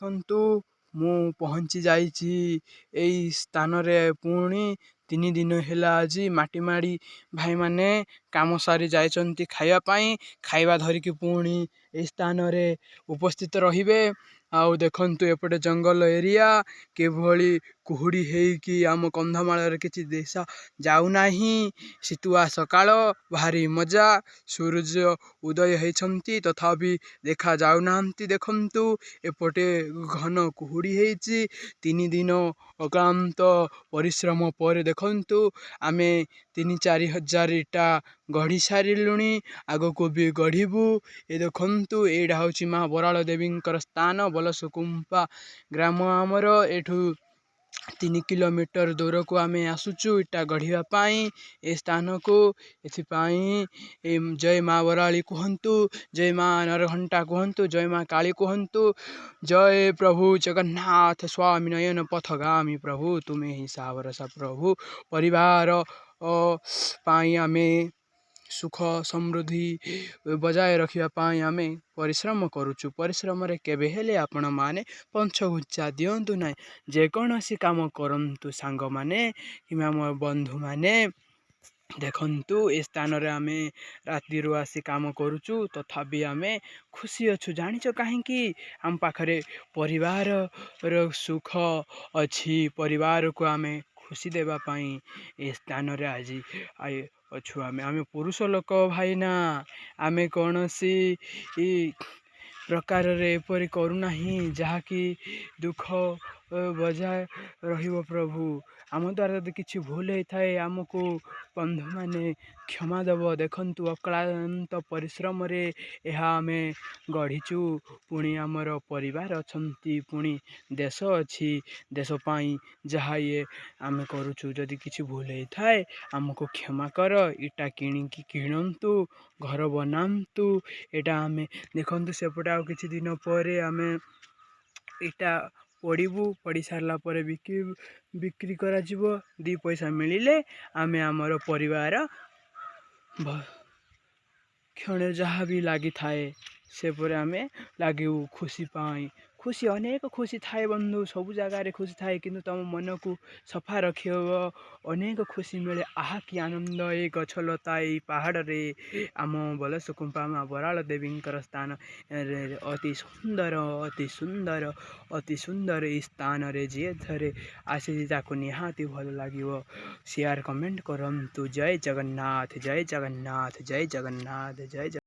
ଦେଖନ୍ତୁ, ମୁଁ ପହଞ୍ଚି ଯାଇଛି ଏଇ ସ୍ଥାନରେ। ପୁଣି 3 ଦିନ ହେଲା ଆଜି ମାଟି ମାଡ଼ି ଭାଇମାନେ କାମ ସାରି ଯାଇଛନ୍ତି ଖାଇବା ପାଇଁ। ଖାଇବା ଧରିକି ପୁଣି ଏଇ ସ୍ଥାନରେ ଉପସ୍ଥିତ ରହିବେ। ଆଉ ଦେଖନ୍ତୁ, ଏପଟେ ଜଙ୍ଗଲ ଏରିଆ, କିଭଳି କୁହୁଡ଼ି ହେଇକି ଆମ କନ୍ଧମାଳରେ କିଛି ଦିଶା ଯାଉନାହିଁ। ଶୀତୁଆ ସକାଳ, ଭାରି ମଜା। ସୂର୍ଯ୍ୟ ଉଦୟ ହେଇଛନ୍ତି, ତଥାପି ଦେଖାଯାଉନାହାନ୍ତି। ଦେଖନ୍ତୁ, ଏପଟେ ଘନ କୁହୁଡ଼ି ହେଇଛି। 3 ଦିନ ଅକ୍ଳାନ୍ତ ପରିଶ୍ରମ ପରେ ଦେଖନ୍ତୁ, ଆମେ 3-4 ହଜାର ଇଟା ଗଢ଼ି ସାରିଲୁଣି, ଆଗକୁ ବି ଗଢ଼ିବୁ। ଏ ଦେଖନ୍ତୁ, ଏଇଟା ହେଉଛି ମା ବରାଳ ଦେବୀଙ୍କର ସ୍ଥାନ, ବଲସକୁମ୍ପା ଗ୍ରାମ ଆମର। ଏଠୁ 3 କିଲୋମିଟର ଦୂରକୁ ଆମେ ଆସୁଛୁ ଇଟା ଗଢ଼ିବା ପାଇଁ ଏ ସ୍ଥାନକୁ। ଏଥିପାଇଁ ଏ ଜୟ ମା ବରାଳି କୁହନ୍ତୁ, ଜୟ ମା ନରଘଣ୍ଟା କୁହନ୍ତୁ, ଜୟ ମା କାଳୀ କୁହନ୍ତୁ, ଜୟ ପ୍ରଭୁ ଜଗନ୍ନାଥ ସ୍ୱାମୀ ନୟନ ପଥଗାମୀ ପ୍ରଭୁ ତୁମେ ହିଁ ସାହା ଭରସା ପ୍ରଭୁ। ପରିବାର ପାଇଁ, ଆମେ ସୁଖ ସମୃଦ୍ଧି ବଜାୟ ରଖିବା ପାଇଁ ଆମେ ପରିଶ୍ରମ କରୁଛୁ। ପରିଶ୍ରମରେ କେବେ ହେଲେ ଆପଣମାନେ ପଛଘୁଞ୍ଚା ଦିଅନ୍ତୁ ନାହିଁ। ଯେକୌଣସି କାମ କରନ୍ତୁ ସାଙ୍ଗମାନେ କିମ୍ବା ଆମ ବନ୍ଧୁମାନେ। ଦେଖନ୍ତୁ, ଏ ସ୍ଥାନରେ ଆମେ ରାତିରୁ ଆସି କାମ କରୁଛୁ, ତଥାପି ଆମେ ଖୁସି ଅଛୁ। ଜାଣିଛ କାହିଁକି? ଆମ ପାଖରେ ପରିବାରର ସୁଖ ଅଛି। ପରିବାରକୁ ଆମେ ଖୁସି ଦେବା ପାଇଁ ଏ ସ୍ଥାନରେ ଆଜି ଅଛୁ ଆମେ। ଆମେ ପୁରୁଷ ଲୋକ ଭାଇନା, ଆମେ କୌଣସି ପ୍ରକାରରେ ଏପରି କରୁନାହିଁ ଯାହାକି ଦୁଃଖ ବଜାୟ ରହିବ। ପ୍ରଭୁ, ଆମ ଦ୍ୱାରା ଯଦି କିଛି ଭୁଲ ହେଇଥାଏ, ଆମକୁ ବନ୍ଧୁମାନେ କ୍ଷମା ଦେବ। ଦେଖନ୍ତୁ, ଅକ୍ଳାନ୍ତ ପରିଶ୍ରମରେ ଏହା ଆମେ ଗଢ଼ିଛୁ। ପୁଣି ଆମର ପରିବାର ଅଛନ୍ତି, ପୁଣି ଦେଶ ଅଛି। ଦେଶ ପାଇଁ ଯାହା ଇଏ ଆମେ କରୁଛୁ, ଯଦି କିଛି ଭୁଲ ହେଇଥାଏ ଆମକୁ କ୍ଷମା କର। ଇଟା କିଣିକି କିଣନ୍ତୁ, ଘର ବନାନ୍ତୁ। ଏଇଟା ଆମେ ଦେଖନ୍ତୁ, ସେପଟେ ଆଉ କିଛି ଦିନ ପରେ ଆମେ ଇଟା ପଡ଼ିବୁ। ପଡ଼ି ସାରିଲା ପରେ ବିକ୍ରି କରାଯିବ। 2 ପଇସା ମିଳିଲେ ଆମେ ଆମର ପରିବାର କ୍ଷଣେ ଯାହା ବି ଲାଗିଥାଏ, ସେପରେ ଆମେ ଲାଗିବୁ ଖୁସି ପାଇଁ। ଖୁସି, ଅନେକ ଖୁସି ଥାଏ ବନ୍ଧୁ, ସବୁ ଜାଗାରେ ଖୁସି ଥାଏ, କିନ୍ତୁ ତୁମ ମନକୁ ସଫା ରଖିବ, ଅନେକ ଖୁସି ମିଳେ। ଆହା, କି ଆନନ୍ଦ ଏଇ ଗଛଲତା, ଏଇ ପାହାଡ଼ରେ, ଆମ ବଲସକୁମ୍ପା ମା ବରାଳ ଦେବୀଙ୍କର ସ୍ଥାନ ଅତି ସୁନ୍ଦର, ଅତି ସୁନ୍ଦର, ଅତି ସୁନ୍ଦର। ଏଇ ସ୍ଥାନରେ ଯିଏ ଥରେ ଆସିଛି, ତାକୁ ନିହାତି ଭଲ ଲାଗିବ। ସେୟାର, କମେଣ୍ଟ କରନ୍ତୁ। ଜୟ ଜଗନ୍ନାଥ, ଜୟ ଜଗନ୍ନାଥ, ଜୟ ଜଗନ୍ନାଥ, ଜୟ।